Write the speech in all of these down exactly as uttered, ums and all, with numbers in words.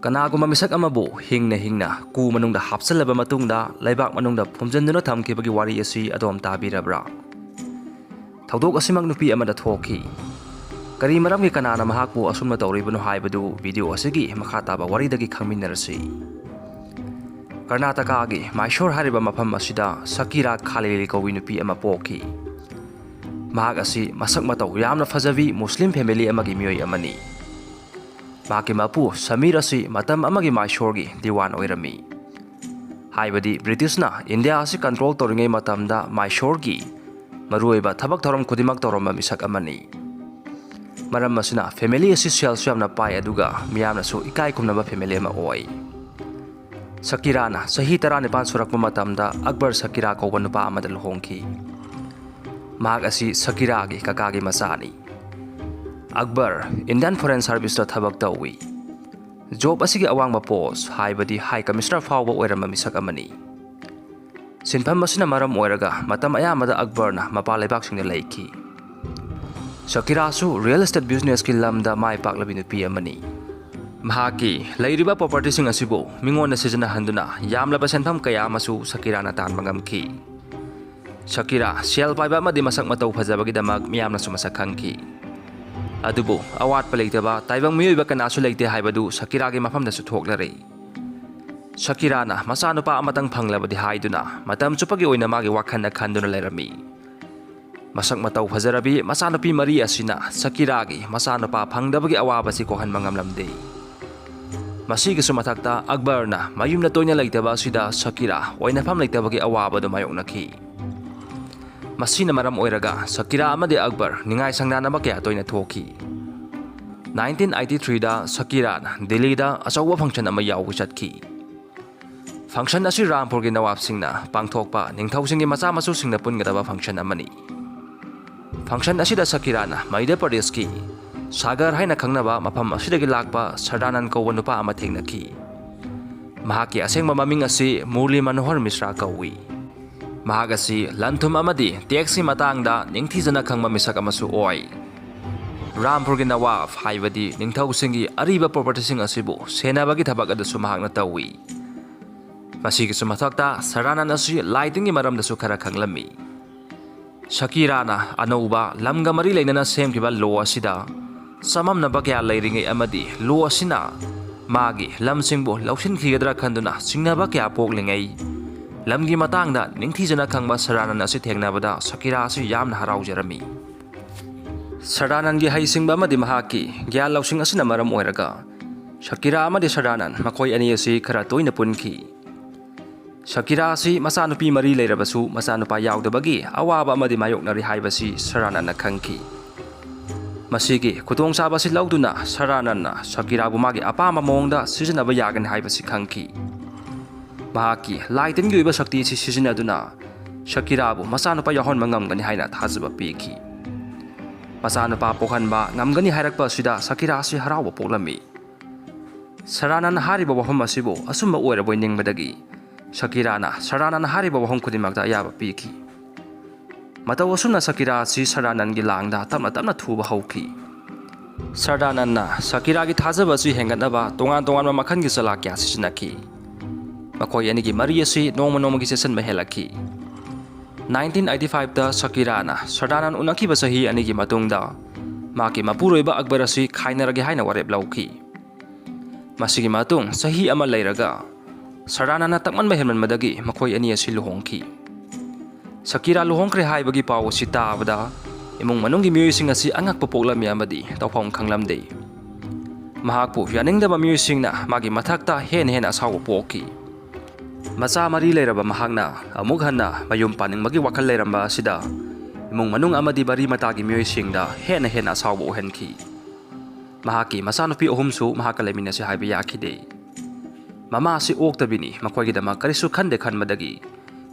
ꯀꯅꯥꯒꯨꯝꯕ ꯃꯤꯁꯛ ꯑꯃꯕꯨ ꯍꯤꯡꯅ ꯍꯤꯡꯅ ꯀꯨ ꯃꯅꯨꯡꯗ ꯍꯥꯞꯆꯤꯜꯂꯕ ꯃꯇꯨꯡꯗ ꯂꯩꯕꯥꯛ ꯃꯅꯨꯡꯗ ꯐꯨꯝꯖꯤꯟꯗꯨꯅ ꯊꯝꯈꯤꯕꯒꯤ ꯋꯥꯔꯤ ꯑꯁꯤ ꯑꯗꯣꯝ ꯇꯥꯕꯤꯔꯕ꯭ꯔꯥ? ꯊꯧꯗꯣꯛ ꯑꯁꯤꯃꯛ ꯅꯨꯄꯤ ꯑꯃꯗ ꯊꯣꯛꯈꯤ꯫ ꯀꯔꯤ ꯃꯔꯝꯒꯤ ꯀꯅꯥꯅ ꯃꯍꯥꯛꯄꯨ ꯑꯁꯨꯝꯅ ꯇꯧꯔꯤꯕꯅꯣ ꯍꯥꯏꯕꯗꯨ ꯚꯤꯗꯤꯑꯣ ꯑꯁꯤꯒꯤ ꯃꯈꯥ ꯇꯥꯕ ꯋꯥꯔꯤꯗꯒꯤ ꯈꯪꯃꯤꯟꯅꯔꯁꯤ꯫ ꯀꯔꯅꯥꯇꯀꯥꯒꯤ ꯃꯥꯏꯁꯣꯔ ꯍꯥꯏꯔꯤꯕ ꯃꯐꯝ ꯑꯁꯤꯗ ꯁꯀꯤꯔꯥ ꯈꯥꯂꯤꯂꯤ ꯀꯧꯕꯤ ꯅꯨꯄꯤ ꯑꯃ ꯄꯣꯛꯈꯤ꯫ ꯃꯍꯥꯛ ꯑꯁꯤ ꯃꯁꯛ ꯃꯇꯧ ꯌꯥꯝꯅ ꯐꯖꯕꯤ ꯃꯨꯁꯂꯤꯝ ꯐꯦꯃꯤꯂꯤ ꯑꯃꯒꯤ ꯃꯤꯑꯣꯏ ꯑꯃꯅꯤ꯫ ꯃꯍꯥꯛꯀꯤ ꯃꯄꯨ ꯁꯃꯤꯔ ꯑꯁꯤ ꯃꯇꯝ ꯑꯃꯒꯤ ꯃꯥꯏꯁꯣꯔꯒꯤ ꯗꯤꯋꯥꯟ ꯑꯣꯏꯔꯝꯃꯤ꯫ ꯍꯥꯏꯕꯗꯤ ꯕ꯭ꯔꯤꯇꯤꯁꯅ ꯏꯟꯗꯤꯌꯥ ꯑꯁꯤ ꯀꯟꯇ꯭ꯔꯣꯜ ꯇꯧꯔꯤꯉꯩ ꯃꯇꯝꯗ ꯃꯥꯏꯁꯣꯔꯒꯤ ꯃꯔꯨꯑꯣꯏꯕ ꯊꯕꯛ ꯊꯧꯔꯝ ꯈꯨꯗꯤꯡꯃꯛ ꯇꯧꯔꯝꯕ ꯃꯤꯁꯛ ꯑꯃꯅꯤ꯫ ꯃꯔꯝ ꯑꯁꯤꯅ ꯐꯦꯃꯤꯂꯤ ꯑꯁꯤ ꯁꯦꯜꯁꯨ ꯌꯥꯝꯅ ꯄꯥꯏ, ꯑꯗꯨꯒ ꯃꯤꯌꯥꯝꯅꯁꯨ ꯏꯀꯥꯏ ꯈꯨꯝꯅꯕ ꯐꯦꯃꯤꯂꯤ ꯑꯃ ꯑꯣꯏ꯫ ꯁꯀꯤꯔꯥꯅ ꯆꯍꯤ ꯇꯔꯥꯅꯤꯄꯥꯟ ꯁꯨꯔꯛꯄ ꯃꯇꯝꯗ ꯑꯛꯕꯔ ꯁꯀꯤꯔꯥ ꯀꯧꯕ ꯅꯨꯄꯥ ꯑꯃꯗ ꯂꯨꯍꯣꯡꯈꯤ꯫ ꯃꯍꯥꯛ ꯑꯁꯤ ꯁꯀꯤꯔꯥꯒꯤ ꯀꯀꯥꯒꯤ ꯃꯆꯥꯅꯤ꯫ ꯑꯛꯕꯔ ꯏꯟꯗꯤꯌꯟ ꯐꯣꯔꯦꯟ ꯁꯥꯔꯚꯤꯁꯇ ꯊꯕꯛ ꯇꯧꯏ꯫ ꯖꯣꯕ ꯑꯁꯤꯒꯤ ꯑꯋꯥꯡꯕ ꯄꯣꯁ, ꯍꯥꯏꯕꯗꯤ ꯍꯥꯏ ꯀꯃꯤꯁꯅꯔ ꯐꯥꯎꯕ ꯑꯣꯏꯔꯝꯕ ꯃꯤꯁꯛ ꯑꯃꯅꯤ꯫ ꯁꯤꯟꯐꯝ ꯑꯁꯤꯅ ꯃꯔꯝ ꯑꯣꯏꯔꯒ ꯃꯇꯝ ꯑꯌꯥꯝꯕꯗ ꯑꯛꯕꯔꯅ ꯃꯄꯥꯟ ꯂꯩꯕꯥꯛꯁꯤꯡꯗ ꯂꯩꯈꯤ꯫ ꯁꯀꯤꯔꯥꯁꯨ ꯔꯤꯌꯦꯜ ꯏꯁꯇꯦꯠ ꯕꯤꯖꯤꯅꯦꯁꯀꯤ ꯂꯝꯗ ꯃꯥꯏ ꯄꯥꯛꯂꯕꯤ ꯅꯨꯄꯤ ꯑꯃꯅꯤ꯫ ꯃꯍꯥꯛꯀꯤ ꯂꯩꯔꯤꯕ ꯄ꯭ꯔꯣꯄꯔꯇꯤꯁꯤꯡ ꯑꯁꯤꯕꯨ ꯃꯤꯉꯣꯟꯗ ꯁꯤꯖꯤꯟꯅꯍꯟꯗꯨꯅ ꯌꯥꯝꯂꯕ ꯁꯦꯟꯐꯝ ꯀꯌꯥ ꯑꯃꯁꯨ ꯁꯀꯤꯔꯥꯅ ꯇꯥꯟꯕ ꯉꯝꯈꯤ꯫ ꯁꯀꯤꯔꯥ ꯁꯦꯜ ꯄꯥꯏꯕ ꯑꯃꯗꯤ ꯃꯁꯛ ꯃꯇꯧ ꯐꯖꯕꯒꯤꯗꯃꯛ ꯃꯤꯌꯥꯝꯅꯁꯨ ꯃꯁꯛ ꯈꯪꯈꯤ꯫ ꯑꯗꯨꯕꯨ ꯑꯋꯥꯠꯄ ꯂꯩꯇꯕ ꯇꯥꯏꯕꯪ ꯃꯤꯑꯣꯏꯕ ꯀꯅꯥꯁꯨ ꯂꯩꯇꯦ ꯍꯥꯏꯕꯗꯨ ꯁꯀꯤꯔꯥꯒꯤ ꯃꯐꯝꯗꯁꯨ ꯊꯣꯛꯂꯔꯦ꯫ ꯁꯀꯤꯔꯥꯅ ꯃꯆꯥꯅꯨꯄꯥ ꯑꯃꯇꯪ ꯐꯪꯂꯕꯗꯤ ꯍꯥꯏꯗꯨꯅ ꯃꯇꯝ ꯆꯨꯞꯄꯒꯤ ꯑꯣꯏꯅ ꯃꯥꯒꯤ ꯋꯥꯈꯜꯗ ꯈꯟꯗꯨꯅ ꯂꯩꯔꯝꯃꯤ꯫ ꯃꯁꯛ ꯃꯇꯧ ꯐꯖꯔꯕꯤ ꯃꯆꯥꯅꯨꯄꯤ ꯃꯔꯤ ꯑꯁꯤꯅ ꯁꯀꯤꯔꯥꯒꯤ ꯃꯆꯥꯅꯨꯄꯥ ꯐꯪꯗꯕꯒꯤ ꯑꯋꯥꯕꯁꯤ ꯀꯣꯛꯍꯟꯕ ꯉꯝꯂꯝꯗꯦ꯫ ꯃꯁꯤꯒꯤꯁꯨ ꯃꯊꯛꯇ ꯑꯛꯕꯔꯅ ꯃꯌꯨꯝꯗ ꯇꯣꯏꯅ ꯂꯩꯇꯕ ꯑꯁꯤꯗ ꯁꯀꯤꯔꯥ ꯑꯣꯏꯅꯐꯝ ꯂꯩꯇꯕꯒꯤ ꯑꯋꯥꯕꯗꯨ ꯃꯥꯌꯣꯛꯅꯈꯤ꯫ ꯃꯁꯤꯅ ꯃꯔꯝ ꯑꯣꯏꯔꯒ ꯁꯀꯤꯔꯥ ꯑꯃꯗꯤ ꯑꯛꯕꯔ ꯅꯤꯡꯉꯥꯏ ꯁꯪꯗꯥꯅꯕ ꯀꯌꯥ ꯇꯣꯏꯅ ꯊꯣꯛꯈꯤ꯫ ꯅꯥꯏꯟꯇꯤꯟ ꯑꯩꯠꯇꯤ ꯊ꯭ꯔꯤꯗ ꯁꯀꯤꯔꯥꯅ ꯗꯤꯜꯂꯤꯗ ꯑꯆꯧꯕ ꯐꯪꯁꯟ ꯑꯃ ꯌꯥꯎꯕ ꯆꯠꯈꯤ꯫ ꯐꯪꯁꯟ ꯑꯁꯤ ꯔꯥꯝꯄꯨꯔꯒꯤ ꯅꯋꯥꯕꯁꯤꯡꯅ ꯄꯥꯡꯊꯣꯛꯄ ꯅꯤꯡꯊꯧꯁꯤꯡꯒꯤ ꯃꯆꯥ ꯃꯁꯨꯁꯤꯡꯅ ꯄꯨꯟꯒꯗꯕ ꯐꯪꯁꯟ ꯑꯃꯅꯤ꯫ ꯐꯪꯁꯟ ꯑꯁꯤꯗ ꯁꯀꯤꯔꯥꯅ ꯃꯩꯙ꯭ꯌ ꯄ꯭ꯔꯗꯦꯁꯀꯤ ꯁꯥꯒꯔ ꯍꯥꯏꯅ ꯈꯪꯅꯕ ꯃꯐꯝ ꯑꯁꯤꯗꯒꯤ ꯂꯥꯛꯄ ꯁꯗꯥꯅꯟ ꯀꯧꯕ ꯅꯨꯄꯥ ꯑꯃ ꯊꯦꯡꯅꯈꯤ꯫ ꯃꯍꯥꯛꯀꯤ ꯑꯁꯦꯡꯕ ꯃꯃꯤꯡ ꯑꯁꯤ ꯃꯨꯔꯂꯤ ꯃꯅꯣꯍꯔ ꯃꯤꯁ꯭ꯔꯥ ꯀꯧꯏ꯫ ꯃꯍꯥꯛ ꯑꯁꯤ ꯂꯟ-ꯊꯨꯝ ꯑꯃꯗꯤ ꯇꯦꯛꯁꯀꯤ ꯃꯇꯥꯡꯗ ꯅꯤꯡꯊꯤꯖꯅ ꯈꯪꯕ ꯃꯤꯁꯛ ꯑꯃꯁꯨ ꯑꯣꯏ꯫ ꯔꯥꯝꯄꯨꯔꯒꯤ ꯅꯋꯥꯕ, ꯍꯥꯏꯕꯗꯤ ꯅꯤꯡꯊꯧꯁꯤꯡꯒꯤ ꯑꯔꯤꯕ ꯄ꯭ꯔꯣꯄꯔꯇꯤꯁꯤꯡ ꯑꯁꯤꯕꯨ ꯁꯦꯟꯅꯕꯒꯤ ꯊꯕꯛ ꯑꯗꯨꯁꯨ ꯃꯍꯥꯛꯅ ꯇꯧꯏ꯫ ꯃꯁꯤꯒꯤꯁꯨ ꯃꯊꯛꯇ ꯁꯔꯗꯥꯅꯟ ꯑꯁꯤ ꯂꯥꯏ ꯇꯤꯟꯒꯤ ꯃꯔꯝꯗꯁꯨ ꯈꯔ ꯈꯪꯂꯝꯃꯤ꯫ ꯁꯀꯤꯔꯥꯅ ꯑꯅꯧꯕ ꯂꯝꯒ ꯃꯔꯤ ꯂꯩꯅꯅ ꯁꯦꯝꯈꯤꯕ ꯂꯣ ꯑꯁꯤꯗ ꯆꯃꯝꯅꯕ ꯀꯌꯥ ꯂꯩꯔꯤꯉꯩ ꯑꯃꯗꯤ ꯂꯣ ꯑꯁꯤꯅ ꯃꯥꯒꯤ ꯂꯝꯁꯤꯡꯕꯨ ꯂꯧꯁꯤꯟꯈꯤꯒꯗ꯭ꯔꯥ ꯈꯟꯗꯨꯅ ꯆꯤꯡꯅꯕ ꯀꯌꯥ ꯄꯣꯛꯂꯤꯉꯩ, ꯂꯝꯒꯤ ꯃꯇꯥꯡꯗ ꯅꯤꯡꯊꯤꯖꯅ ꯈꯪꯕ ꯁꯔꯗꯥꯅꯟ ꯑꯁꯤ ꯊꯦꯡꯅꯕꯗ ꯁꯀꯤꯔꯥ ꯑꯁꯤ ꯌꯥꯝꯅ ꯍꯔꯥꯎꯖꯔꯝꯃꯤ꯫ ꯁꯔꯗꯥꯅꯟꯒꯤ ꯍꯩꯁꯤꯡꯕ ꯑꯃꯗꯤ ꯃꯍꯥꯛꯀꯤ ꯒ꯭ꯌꯥꯟ ꯂꯧꯁꯤꯡ ꯑꯁꯤꯅ ꯃꯔꯝ ꯑꯣꯏꯔꯒ ꯁꯀꯤꯔꯥ ꯑꯃꯗꯤ ꯁꯔꯗꯥꯅꯟ ꯃꯈꯣꯏ ꯑꯅꯤ ꯑꯁꯤ ꯈꯔ ꯇꯣꯏꯅ ꯄꯨꯟꯈꯤ꯫ ꯁꯀꯤꯔꯥ ꯑꯁꯤ ꯃꯆꯥꯅꯨꯄꯤ ꯃꯔꯤ ꯂꯩꯔꯕꯁꯨ ꯃꯆꯥꯅꯨꯄꯥ ꯌꯥꯎꯗꯕꯒꯤ ꯑꯋꯥꯕ ꯑꯃꯗꯤ ꯃꯥꯌꯣꯛꯅꯔꯤ ꯍꯥꯏꯕꯁꯤ ꯁꯔꯗꯥꯅꯟꯅ ꯈꯪꯈꯤ꯫ ꯃꯁꯤꯒꯤ ꯈꯨꯗꯣꯡꯆꯥꯕ ꯑꯁꯤ ꯂꯧꯗꯨꯅ ꯁꯔꯗꯥꯅꯟꯅ ꯁꯀꯤꯔꯥꯕꯨ ꯃꯥꯒꯤ ꯑꯄꯥꯝꯕ ꯃꯑꯣꯡꯗ ꯁꯤꯖꯤꯟꯅꯕ ꯌꯥꯒꯅꯤ ꯍꯥꯏꯕꯁꯤ ꯈꯪꯈꯤ꯫ ꯃꯍꯥꯛꯀꯤ ꯂꯥꯏ ꯇꯤꯟꯒꯤ ꯑꯣꯏꯕ ꯁꯛꯇꯤ ꯑꯁꯤ ꯁꯤꯖꯤꯟꯅꯗꯨꯅ ꯁꯀꯤꯔꯥꯕꯨ ꯃꯆꯥꯅꯨꯄꯥ ꯌꯥꯎꯍꯟꯕ ꯉꯝꯒꯅꯤ ꯍꯥꯏꯅ ꯊꯥꯖꯕ ꯄꯤꯈꯤ꯫ ꯃꯆꯥꯅꯨꯄꯥ ꯄꯣꯛꯍꯟꯕ ꯉꯝꯒꯅꯤ ꯍꯥꯏꯔꯛꯄ ꯑꯁꯤꯗ ꯁꯀꯤꯔꯥ ꯑꯁꯤ ꯍꯔꯥꯎꯕ ꯄꯣꯛꯂꯝꯃꯤ꯫ ꯁꯔꯗꯥꯅꯟꯅ ꯍꯥꯏꯔꯤꯕ ꯋꯥꯐꯝ ꯑꯁꯤꯕꯨ ꯑꯆꯨꯝꯕ ꯑꯣꯏꯔꯕꯣꯏ ꯅꯤꯡꯕꯗꯒꯤ ꯁꯀꯤꯔꯥꯅ ꯁꯔꯗꯥꯅꯟꯅ ꯍꯥꯏꯔꯤꯕ ꯋꯥꯐꯝ ꯈꯨꯗꯤꯡꯃꯛꯇ ꯑꯌꯥꯕ ꯄꯤꯈꯤ꯫ ꯃꯇꯧ ꯑꯁꯨꯝꯅ ꯁꯀꯤꯔꯥ ꯑꯁꯤ ꯁꯔꯗꯥꯅꯟꯒꯤ ꯂꯥꯡꯗ ꯇꯞꯅ ꯇꯞꯅ ꯊꯨꯕ ꯍꯧꯈꯤ꯫ ꯁꯔꯗꯥꯅꯟꯅ ꯁꯀꯤꯔꯥꯒꯤ ꯊꯥꯖꯕ ꯑꯁꯤ ꯍꯦꯟꯒꯠꯅꯕ ꯇꯣꯉꯥꯟ ꯇꯣꯉꯥꯟꯕ ꯃꯈꯜꯒꯤ ꯆꯂꯥ ꯀꯌꯥ ꯁꯤꯖꯤꯟꯅꯈꯤ꯫ ꯃꯈꯣꯏ ꯑꯅꯤꯒꯤ ꯃꯔꯤ ꯑꯁꯤ ꯅꯣꯡꯃ ꯅꯣꯡꯃꯒꯤ ꯆꯦꯠꯁꯤꯟꯕ ꯍꯦꯜꯂꯛꯈꯤ꯫ ꯅꯥꯏꯟꯇꯤꯟ ꯑꯩꯠꯇꯤ ꯐꯥꯏꯚꯇ ꯁꯀꯤꯔꯥꯅ ꯁꯔꯗꯥꯅꯟ ꯎꯅꯈꯤꯕ ꯆꯍꯤ ꯑꯅꯤꯒꯤ ꯃꯇꯨꯡꯗ ꯃꯍꯥꯛꯀꯤ ꯃꯄꯨꯔꯣꯏꯕ ꯑꯛꯕꯔ ꯑꯁꯤ ꯈꯥꯏꯅꯔꯒꯦ ꯍꯥꯏꯅ ꯋꯥꯔꯦꯞ ꯂꯧꯈꯤ꯫ ꯃꯁꯤꯒꯤ ꯃꯇꯨꯡ ꯆꯍꯤ ꯑꯃ ꯂꯩꯔꯒ ꯁꯔꯗꯥꯅꯟꯅ ꯇꯛꯃꯟꯕ ꯍꯦꯟꯃꯟꯕꯗꯒꯤ ꯃꯈꯣꯏ ꯑꯅꯤ ꯑꯁꯤ ꯂꯨꯍꯣꯡꯈꯤ꯫ ꯁꯀꯤꯔꯥ ꯂꯨꯍꯣꯡꯈ꯭ꯔꯦ ꯍꯥꯏꯕꯒꯤ ꯄꯥꯎ ꯑꯁꯤ ꯇꯥꯕꯗ ꯏꯃꯨꯡ ꯃꯅꯨꯡꯒꯤ ꯃꯤꯑꯣꯏꯁꯤꯡ ꯑꯁꯤ ꯑꯉꯛꯄ ꯄꯣꯛꯂꯝꯃꯤ ꯑꯃꯗꯤ ꯇꯧꯐꯝ ꯈꯪꯂꯝꯗꯦ꯫ ꯃꯍꯥꯛꯄꯨ ꯌꯥꯅꯤꯡꯗꯕ ꯃꯤꯑꯣꯏꯁꯤꯡꯅ ꯃꯥꯒꯤ ꯃꯊꯛꯇ ꯍꯦꯟꯅ ꯍꯦꯟꯅ ꯑꯁꯥꯎꯕ ꯄꯣꯛꯈꯤ꯫ ꯃꯆꯥ ꯃꯔꯤ ꯂꯩꯔꯕ ꯃꯍꯥꯛꯅ ꯑꯃꯨꯛ ꯍꯟꯅ ꯃꯌꯨꯝ ꯄꯥꯅꯤꯡꯕꯒꯤ ꯋꯥꯈꯜ ꯂꯩꯔꯝꯕ ꯑꯁꯤꯗ ꯏꯃꯨꯡ ꯃꯅꯨꯡ ꯑꯃꯗꯤ ꯃꯔꯤ ꯃꯇꯥꯒꯤ ꯃꯤꯑꯣꯏꯁꯤꯡꯗ ꯍꯦꯟꯅ ꯍꯦꯟꯅ ꯑꯁꯥꯎꯕ ꯑꯣꯏꯍꯟꯈꯤ꯫ ꯃꯍꯥꯛꯀꯤ ꯃꯆꯥꯅꯨꯄꯤ ꯑꯍꯨꯝꯁꯨ ꯃꯍꯥꯛꯀ ꯂꯩꯃꯤꯟꯅꯁꯤ ꯍꯥꯏꯕ ꯌꯥꯈꯤꯗꯦ꯫ ꯃꯃꯥ ꯑꯁꯤ ꯑꯣꯛꯇꯕꯤꯅꯤ, ꯃꯈꯣꯏꯒꯤꯗꯃꯛ ꯀꯔꯤꯁꯨ ꯈꯟꯗꯦ ꯈꯟꯕꯗꯒꯤ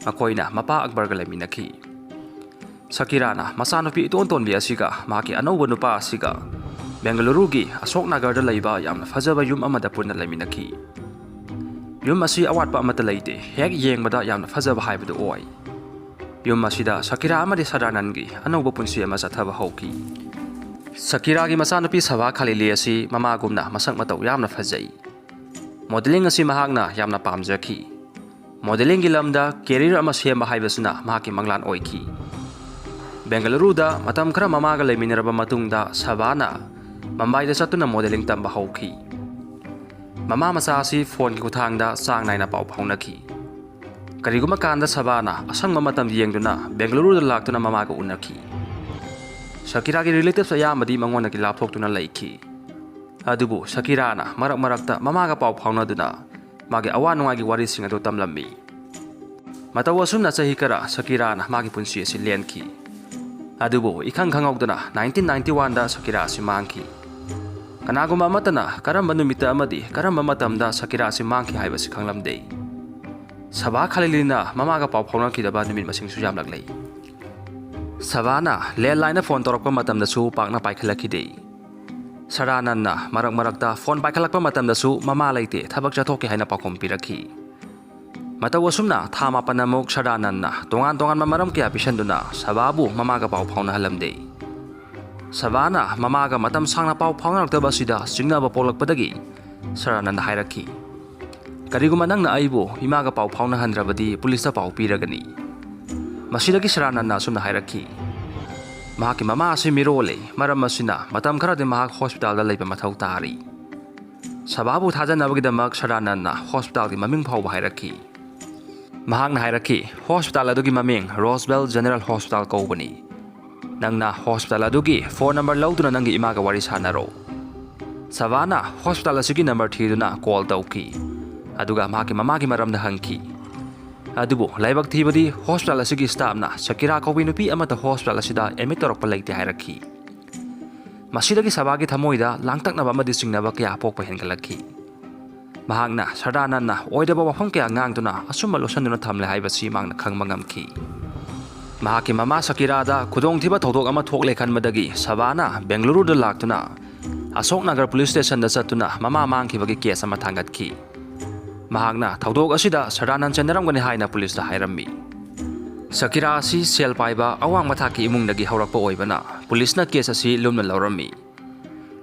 ꯃꯈꯣꯏꯅ ꯃꯄꯥ ꯑꯛꯕꯔꯒ ꯂꯩꯃꯤꯟꯅꯈꯤ꯫ ꯁꯀꯤꯔꯥꯅ ꯃꯆꯥꯅꯨꯄꯤ ꯏꯇꯣꯟ ꯇꯣꯟꯕꯤ ꯑꯁꯤꯒ ꯃꯍꯥꯛꯀꯤ ꯑꯅꯧꯕ ꯅꯨꯄꯥ ꯑꯁꯤꯒ ꯕꯦꯡꯒꯂꯨꯔꯨꯒꯤ ꯑꯁꯣꯛ ꯅꯒꯔꯗ ꯂꯩꯕ ꯌꯥꯝꯅ ꯐꯖꯕ ꯌꯨꯝ ꯑꯃꯗ ꯄꯨꯟꯅ ꯂꯩꯃꯤꯟꯅꯈꯤ꯫ ꯌꯨꯝ ꯑꯁꯤ ꯑꯋꯥꯠꯄ ꯑꯃꯠꯇ ꯂꯩꯇꯦ, ꯍꯦꯛ ꯌꯦꯡꯕꯗ ꯌꯥꯝꯅ ꯐꯖꯕ ꯍꯥꯏꯕꯗꯨ ꯑꯣꯏ꯫ ꯌꯨꯝ ꯑꯁꯤꯗ ꯁꯀꯤꯔꯥ ꯑꯃꯗꯤ ꯁꯔꯗꯥꯅꯟꯒꯤ ꯑꯅꯧꯕ ꯄꯨꯟꯁꯤ ꯑꯃ ꯆꯠꯊꯕ ꯍꯧꯈꯤ꯫ ꯁꯀꯤꯔꯥꯒꯤ ꯃꯆꯥꯅꯨꯄꯤ ꯁꯕꯥ ꯈꯥꯂꯤꯂꯤ ꯑꯁꯤ ꯃꯃꯥꯒꯨꯝꯅ ꯃꯁꯛ ꯃꯇꯧ ꯌꯥꯝꯅ ꯐꯖꯩ꯫ ꯃꯣꯗꯦꯂꯤꯡ ꯑꯁꯤ ꯃꯍꯥꯛꯅ ꯌꯥꯝꯅ ꯄꯥꯝꯖꯈꯤ꯫ ꯃꯣꯗꯦꯂꯤꯡꯒꯤ ꯂꯝꯗ ꯀꯦꯔꯤꯌꯔ ꯑꯃ ꯁꯦꯝꯕ ꯍꯥꯏꯕꯁꯤꯅ ꯃꯍꯥꯛꯀꯤ ꯃꯪꯂꯥꯟ ꯑꯣꯏꯈꯤ꯫ ꯕꯦꯡꯒꯂꯨꯔꯨꯗ ꯃꯇꯝ ꯈꯔ ꯃꯃꯥꯒ ꯂꯩꯃꯤꯟꯅꯔꯕ ꯃꯇꯨꯡꯗ ꯁꯕꯥꯅ ꯃꯝꯕꯥꯏꯗ ꯆꯠꯇꯨꯅ ꯃꯣꯗꯦꯂꯤꯡ ꯇꯝꯕ ꯍꯧꯈꯤ꯫ ꯃꯃꯥ ꯃꯆꯥ ꯑꯁꯤ ꯐꯣꯟꯒꯤ ꯈꯨꯠꯊꯥꯡꯗ ꯆꯥꯡ ꯅꯥꯏꯅ ꯄꯥꯎ ꯐꯥꯎꯅꯈꯤ꯫ ꯀꯔꯤꯒꯨꯝꯕ ꯀꯥꯟꯗ ꯁꯕꯥꯅ ꯑꯁꯪꯕ ꯃꯇꯝ ꯌꯦꯡꯗꯨꯅ ꯕꯦꯡꯒꯂꯨꯔꯨꯗ ꯂꯥꯛꯇꯨꯅ ꯃꯃꯥꯒ ꯎꯅꯈꯤ꯫ ꯁꯀꯤꯔꯥꯒꯤ ꯔꯤꯂꯦꯇꯤꯚꯁ ꯑꯌꯥꯝꯕꯗꯤ ꯃꯉꯣꯟꯗꯒꯤ ꯂꯥꯞꯊꯣꯛꯇꯨꯅ ꯂꯩꯈꯤ꯫ ꯑꯗꯨꯕꯨ ꯁꯀꯤꯔꯥꯅ ꯃꯔꯛ ꯃꯔꯛꯇ ꯃꯃꯥꯒ ꯄꯥꯎ ꯐꯥꯎꯅꯗꯨꯅ ꯃꯥꯒꯤ ꯑꯋꯥ ꯅꯨꯡꯉꯥꯏꯒꯤ ꯋꯥꯔꯤꯁꯤꯡ ꯑꯗꯨ ꯇꯝꯂꯝꯃꯤ꯫ ꯃꯇꯧ ꯑꯁꯨꯝꯅ ꯆꯍꯤ ꯈꯔ ꯁꯀꯤꯔꯥꯅ ꯃꯥꯒꯤ ꯄꯨꯟꯁꯤ ꯑꯁꯤ ꯂꯦꯟꯈꯤ꯫ ꯑꯗꯨꯕꯨ ꯏꯈꯪ ꯈꯪꯍꯧꯗꯅ ꯅꯥꯏꯟꯇꯤꯟ ꯅꯥꯏꯟꯇꯤ ꯋꯥꯟꯗ ꯁꯀꯤꯔꯥ ꯑꯁꯤ ꯃꯥꯡꯈꯤ꯫ ꯀꯅꯥꯒꯨꯝꯕ ꯑꯃꯠꯇꯅ ꯀꯔꯝꯕ ꯅꯨꯃꯤꯠꯇ ꯑꯃꯗꯤ ꯀꯔꯝꯕ ꯃꯇꯝꯗ ꯁꯀꯤꯔꯥ ꯑꯁꯤ ꯃꯥꯡꯈꯤ ꯍꯥꯏꯕꯁꯤ ꯈꯪꯂꯝꯗꯦ꯫ ꯁꯕꯥ ꯈꯥꯂꯤꯂꯤꯅ ꯃꯃꯥꯒ ꯄꯥꯎ ꯐꯥꯎꯅꯈꯤꯗꯕ ꯅꯨꯃꯤꯠ ꯃꯁꯤꯡꯁꯨ ꯌꯥꯝꯂꯛꯂꯦ꯫ ꯁꯕꯥꯅ ꯂꯦꯟꯂꯥꯏꯟꯗ ꯐꯣꯟ ꯇꯧꯔꯛꯄ ꯃꯇꯝꯗꯁꯨ ꯄꯥꯛꯅ ꯄꯥꯏꯈꯠꯂꯛꯈꯤꯗꯦ꯫ ꯁꯗꯥꯅꯟꯅ ꯃꯔꯛ ꯃꯔꯛꯇ ꯐꯣꯟ ꯄꯥꯏꯈꯠꯂꯛꯄ ꯃꯇꯝꯗꯁꯨ ꯃꯃꯥ ꯂꯩꯇꯦ, ꯊꯕꯛ ꯆꯠꯊꯣꯛꯈꯤ ꯍꯥꯏꯅ ꯄꯥꯎꯈꯨꯝ ꯄꯤꯔꯛꯈꯤ꯫ ꯃꯇꯧ ꯑꯁꯨꯝꯅ ꯊꯥ ꯃꯥꯄꯟ ꯑꯃꯨꯛ ꯁꯗꯥꯅꯟꯅ ꯇꯣꯉꯥꯟ ꯇꯣꯉꯥꯟꯕ ꯃꯔꯝ ꯀꯌꯥ ꯄꯤꯁꯟꯗꯨꯅ ꯁꯕꯥꯕꯨ ꯃꯃꯥꯒ ꯄꯥꯎ ꯐꯥꯎꯅꯍꯜꯂꯝꯗꯦ꯫ ꯁꯕꯥꯅ ꯃꯃꯥꯒ ꯃꯇꯝ ꯁꯥꯡꯅ ꯄꯥꯎ ꯐꯥꯎꯅꯔꯛꯇꯕ ꯑꯁꯤꯗ ꯆꯤꯡꯅꯕ ꯄꯣꯛꯂꯛꯄꯗꯒꯤ ꯁꯗꯥꯅꯟꯗ ꯍꯥꯏꯔꯛꯈꯤ, "ꯀꯔꯤꯒꯨꯝꯕ ꯅꯪꯅ ꯑꯩꯕꯨ ꯏꯃꯥꯒ ꯄꯥꯎ ꯐꯥꯎꯅꯍꯟꯗ꯭ꯔꯕꯗꯤ ꯄꯨꯂꯤꯁꯇ ꯄꯥꯎ ꯄꯤꯔꯒꯅꯤ꯫" ꯃꯁꯤꯗꯒꯤ ꯁꯗꯥꯅꯟꯗꯅ ꯑꯁꯨꯝꯅ ꯍꯥꯏꯔꯛꯈꯤ, "ꯃꯍꯥꯛꯀꯤ ꯃꯃꯥ ꯑꯁꯤ ꯃꯤꯔꯣꯜꯂꯦ, ꯃꯔꯝ ꯑꯁꯤꯅ ꯃꯇꯝ ꯈꯔꯗꯤ ꯃꯍꯥꯛ ꯍꯣꯁꯄꯤꯇꯥꯜꯗ ꯂꯩꯕ ꯃꯊꯧ ꯇꯥꯔꯤ꯫" ꯁꯕꯥꯕꯨ ꯊꯥꯖꯅꯕꯒꯤꯗꯃꯛ ꯁꯗꯥꯅꯟꯗꯅ ꯍꯣꯁꯄꯤꯇꯥꯜꯒꯤ ꯃꯃꯤꯡ ꯐꯥꯎꯕ ꯍꯥꯏꯔꯛꯈꯤ꯫ ꯃꯍꯥꯛꯅ ꯍꯥꯏꯔꯛꯈꯤ, "ꯍꯣꯁꯄꯤꯇꯥꯜ ꯑꯗꯨꯒꯤ ꯃꯃꯤꯡ ꯔꯣꯁꯕꯦꯜ ꯖꯦꯅꯔꯦꯜ ꯍꯣꯁꯄꯤꯇꯥꯜ ꯀꯧꯕꯅꯤ꯫ ꯅꯪꯅ ꯍꯣꯁꯄꯤꯇꯥꯜ ꯑꯗꯨꯒꯤ ꯐꯣꯟ ꯅꯝꯕꯔ ꯂꯧꯗꯨꯅ ꯅꯪꯒꯤ ꯏꯃꯥꯒ ꯋꯥꯔꯤ ꯁꯥꯟꯅꯔꯣ꯫" ꯁꯕꯥꯅ ꯍꯣꯁꯄꯤꯇꯥꯜ ꯑꯁꯤꯒꯤ ꯅꯝꯕꯔ ꯊꯤꯗꯨꯅ ꯀꯣꯜ ꯇꯧꯈꯤ꯫ ꯑꯗꯨꯒ ꯃꯍꯥꯛꯀꯤ ꯃꯃꯥꯒꯤ ꯃꯔꯝꯗ ꯍꯪꯈꯤ꯫ ꯑꯗꯨꯕꯨ ꯂꯥꯏꯕꯛ ꯊꯤꯕꯗꯤ ꯍꯣꯁꯄꯤꯇꯥꯜ ꯑꯁꯤꯒꯤ ꯁ꯭ꯇꯥꯐꯅ ꯁꯀꯤꯔꯥ ꯀꯧꯕꯤ ꯅꯨꯄꯤ ꯑꯃꯠꯇ ꯍꯣꯁꯄꯤꯇꯥꯜ ꯑꯁꯤꯗ ꯑꯦꯗꯃꯤꯠ ꯇꯧꯔꯛꯄ ꯂꯩꯇꯦ ꯍꯥꯏꯔꯛꯈꯤ꯫ ꯃꯁꯤꯗꯒꯤ ꯁꯕꯥꯒꯤ ꯊꯃꯣꯏꯗ ꯂꯥꯡꯇꯛꯅꯕ ꯑꯃꯗꯤ ꯆꯤꯡꯅꯕ ꯀꯌꯥ ꯄꯣꯛꯄ ꯍꯦꯟꯒꯠꯂꯛꯈꯤ꯫ ꯃꯍꯥꯛꯅ ꯁꯗꯥꯅꯟꯅ ꯑꯣꯏꯗꯕ ꯋꯥꯐꯝ ꯀꯌꯥ ꯉꯥꯡꯗꯨꯅ ꯑꯆꯨꯝꯕ ꯂꯣꯠꯁꯤꯟꯗꯨꯅ ꯊꯝꯂꯦ ꯍꯥꯏꯕꯁꯤ ꯃꯍꯥꯛꯅ ꯈꯪꯕ ꯉꯝꯈꯤ꯫ ꯃꯍꯥꯛꯀꯤ ꯃꯃꯥ ꯁꯀꯤꯔꯥꯗ ꯈꯨꯗꯣꯡꯊꯤꯕ ꯊꯧꯗꯣꯛ ꯑꯃ ꯊꯣꯛꯂꯦ ꯈꯟꯕꯗꯒꯤ ꯁꯕꯥꯅ ꯕꯦꯡꯒꯂꯨꯔꯨꯗ ꯂꯥꯛꯇꯨꯅ ꯑꯁꯣꯛ ꯅꯒꯔ ꯄꯨꯂꯤꯁ ꯁ꯭ꯇꯦꯁꯟꯗ ꯆꯠꯇꯨꯅ ꯃꯃꯥ ꯃꯥꯡꯈꯤꯕꯒꯤ ꯀꯦꯁ ꯑꯃ ꯊꯥꯡꯒꯠꯈꯤ꯫ ꯃꯍꯥꯛꯅ ꯊꯧꯗꯣꯛ ꯑꯁꯤꯗ ꯁꯗꯥꯅꯟ ꯆꯦꯟꯅꯔꯝꯒꯅꯤ ꯍꯥꯏꯅ ꯄꯨꯂꯤꯁꯇ ꯍꯥꯏꯔꯝꯃꯤ꯫ ꯁꯀꯤꯔꯥ ꯑꯁꯤ ꯁꯦꯜ ꯄꯥꯏꯕ ꯑꯋꯥꯡꯕ ꯊꯥꯛꯀꯤ ꯏꯃꯨꯡꯗꯒꯤ ꯍꯧꯔꯛꯄ ꯑꯣꯏꯕꯅ ꯄꯨꯂꯤꯁꯅ ꯀꯦꯁ ꯑꯁꯤ ꯂꯨꯝꯅ ꯂꯧꯔꯝꯃꯤ꯫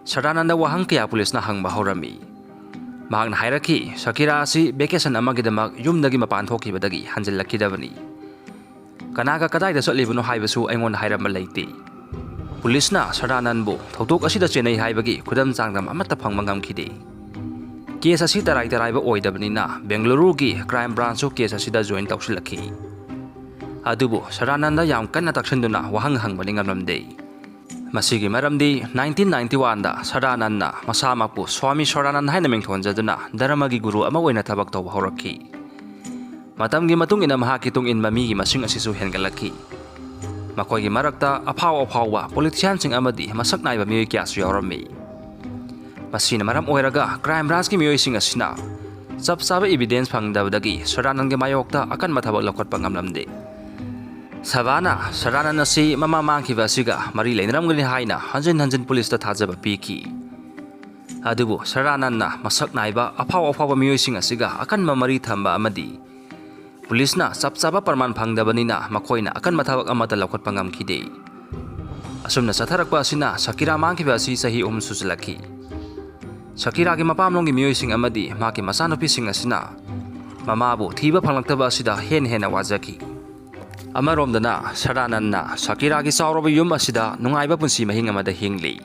ꯁꯗꯥꯅꯟꯗ ꯋꯥꯍꯪ ꯀꯌꯥ ꯄꯨꯂꯤꯁꯅ ꯍꯪꯕ ꯍꯧꯔꯝꯃꯤ꯫ ꯃꯍꯥꯛꯅ ꯍꯥꯏꯔꯛꯈꯤ, ꯁꯀꯤꯔꯥ ꯑꯁꯤ ꯚꯦꯀꯦꯁꯟ ꯑꯃꯒꯤꯗꯃꯛ ꯌꯨꯝꯗꯒꯤ ꯃꯄꯥꯟ ꯊꯣꯛꯈꯤꯕꯗꯒꯤ ꯍꯟꯖꯤꯜꯂꯛꯈꯤꯗꯕꯅꯤ꯫ ꯀꯅꯥꯒ ꯀꯗꯥꯏꯗ ꯆꯠꯂꯤꯕꯅꯣ ꯍꯥꯏꯕꯁꯨ ꯑꯩꯉꯣꯟꯗ ꯍꯥꯏꯔꯝꯕ ꯂꯩꯇꯦ꯫ ꯄꯨꯂꯤꯁꯅ ꯁꯗꯥꯅꯟꯕꯨ ꯊꯧꯗꯣꯛ ꯑꯁꯤꯗ ꯆꯦꯟꯅꯩ ꯍꯥꯏꯕꯒꯤ ꯈꯨꯗꯝ ꯆꯥꯡꯗꯝ ꯑꯃꯠꯇ ꯐꯪꯕ ꯉꯝꯈꯤꯗꯦ꯫ ꯀꯦꯁ ꯑꯁꯤ ꯇꯔꯥꯏ ꯇꯔꯥꯏꯕ ꯑꯣꯏꯗꯕꯅꯤꯅ ꯕꯦꯡꯒꯂꯨꯔꯨꯒꯤ ꯀ꯭ꯔꯥꯏꯝ ꯕ꯭ꯔꯥꯟꯁꯁꯨ ꯀꯦꯁ ꯑꯁꯤꯗ ꯖꯣꯏꯟ ꯇꯧꯁꯤꯜꯂꯛꯈꯤ꯫ ꯑꯗꯨꯕꯨ ꯁꯗꯥꯅꯟꯗ ꯌꯥꯝ ꯀꯟꯅ ꯇꯛꯁꯤꯟꯗꯨꯅ ꯋꯥꯍꯪ ꯍꯪꯕꯗꯤ ꯉꯝꯂꯝꯗꯦ꯫ ꯃꯁꯤꯒꯤ ꯃꯔꯝꯗꯤ ꯅꯥꯏꯟꯇꯤꯟ ꯅꯥꯏꯟꯇꯤ ꯋꯥꯟꯗ ꯁꯗꯥꯅꯟꯗꯅ ꯃꯁꯥꯃꯛꯄꯨ ꯁ꯭ꯋꯥꯃꯤ ꯁꯗꯥꯅꯟꯗ ꯍꯥꯏꯅ ꯃꯤꯡꯊꯣꯟꯖꯗꯨꯅ ꯙꯔꯃꯒꯤ ꯒꯨꯔꯨ ꯑꯃ ꯑꯣꯏꯅ ꯊꯕꯛ ꯇꯧꯕ ꯍꯧꯔꯛꯈꯤ꯫ ꯃꯇꯝꯒꯤ ꯃꯇꯨꯡ ꯏꯟꯅ ꯃꯍꯥꯛꯀꯤ ꯇꯨꯡ ꯏꯟꯕ ꯃꯤꯒꯤ ꯃꯁꯤꯡ ꯑꯁꯤꯁꯨ ꯍꯦꯟꯒꯠꯂꯛꯈꯤ꯫ ꯃꯈꯣꯏꯒꯤ ꯃꯔꯛꯇ ꯑꯐꯥꯎ ꯑꯐꯥꯎꯕ ꯄꯣꯂꯤꯇꯤꯁꯤꯌꯥꯟꯁꯤꯡ ꯑꯃꯗꯤ ꯃꯁꯛ ꯅꯥꯏꯕ ꯃꯤꯑꯣꯏ ꯀꯌꯥꯁꯨ ꯌꯥꯎꯔꯝꯃꯤ꯫ ꯃꯁꯤꯅ ꯃꯔꯝ ꯑꯣꯏꯔꯒ ꯀ꯭ꯔꯥꯏꯝ ꯕ꯭ꯔꯥꯟꯁꯀꯤ ꯃꯤꯑꯣꯏꯁꯤꯡ ꯑꯁꯤꯅ ꯆꯞ ꯆꯥꯕ ꯏꯕꯤꯗꯦꯟꯁ ꯐꯪꯗꯕꯗꯒꯤ ꯁꯗꯥꯅꯟꯗꯒꯤ ꯃꯥꯌꯣꯛꯇ ꯑꯀꯟꯕ ꯊꯕꯛ ꯂꯧꯈꯠꯄ ꯉꯝꯂꯝꯗꯦ꯫ ꯁꯚꯥꯅ ꯁꯗꯥꯅꯟ ꯑꯁꯤ ꯃꯃꯥ ꯃꯥꯡꯈꯤꯕ ꯑꯁꯤꯒ ꯃꯔꯤ ꯂꯩꯅꯔꯝꯒꯅꯤ ꯍꯥꯏꯅ ꯍꯟꯖꯤꯟ ꯍꯟꯖꯤꯟ ꯄꯨꯂꯤꯁꯇ ꯊꯥꯖꯕ ꯄꯤꯈꯤ꯫ ꯑꯗꯨꯕꯨ ꯁꯗꯥꯅꯟꯅ ꯃꯁꯛ ꯅꯥꯏꯕ ꯑꯐꯥꯎ ꯑꯐꯥꯎꯕ ꯃꯤꯑꯣꯏꯁꯤꯡ ꯑꯁꯤꯒ ꯑꯀꯟꯕ ꯃꯔꯤ ꯊꯝꯕ ꯑꯃꯗꯤ ꯄꯨꯂꯤꯁꯅ ꯆꯞ ꯆꯥꯕ ꯄ꯭ꯔꯃꯥꯟ ꯐꯪꯗꯕꯅꯤꯅ ꯃꯈꯣꯏꯅ ꯑꯀꯟꯕ ꯊꯕꯛ ꯑꯃꯠꯇ ꯂꯧꯈꯠꯄ ꯉꯝꯈꯤꯗꯦ꯫ ꯑꯁꯨꯝꯅ ꯆꯠꯊꯔꯛꯄ ꯑꯁꯤꯅ ꯁꯀꯤꯔꯥ ꯃꯥꯡꯈꯤꯕ ꯑꯁꯤ ꯆꯍꯤ ꯑꯍꯨꯝ ꯁꯨꯖꯤꯜꯂꯛꯈꯤ꯫ ꯁꯀꯤꯔꯥꯒꯤ ꯃꯄꯥꯝꯂꯣꯝꯒꯤ ꯃꯤꯑꯣꯏꯁꯤꯡ ꯑꯃꯗꯤ ꯃꯍꯥꯛꯀꯤ ꯃꯆꯥꯅꯨꯄꯤꯁꯤꯡ ꯑꯁꯤꯅ ꯃꯃꯥꯕꯨ ꯊꯤꯕ ꯐꯪꯂꯛꯇꯕ ꯑꯁꯤꯗ ꯍꯦꯟꯅ ꯍꯦꯟꯅ ꯋꯥꯖꯈꯤ꯫ ꯑꯃꯔꯣꯝꯗꯅ ꯁꯗꯥꯅꯟꯅ ꯁꯀꯤꯔꯥꯒꯤ ꯆꯥꯎꯔꯕ ꯌꯨꯝ ꯑꯁꯤꯗ ꯅꯨꯡꯉꯥꯏꯕ ꯄꯨꯟꯁꯤ ꯃꯍꯤꯡ ꯑꯃꯗ ꯍꯤꯡꯂꯤ꯫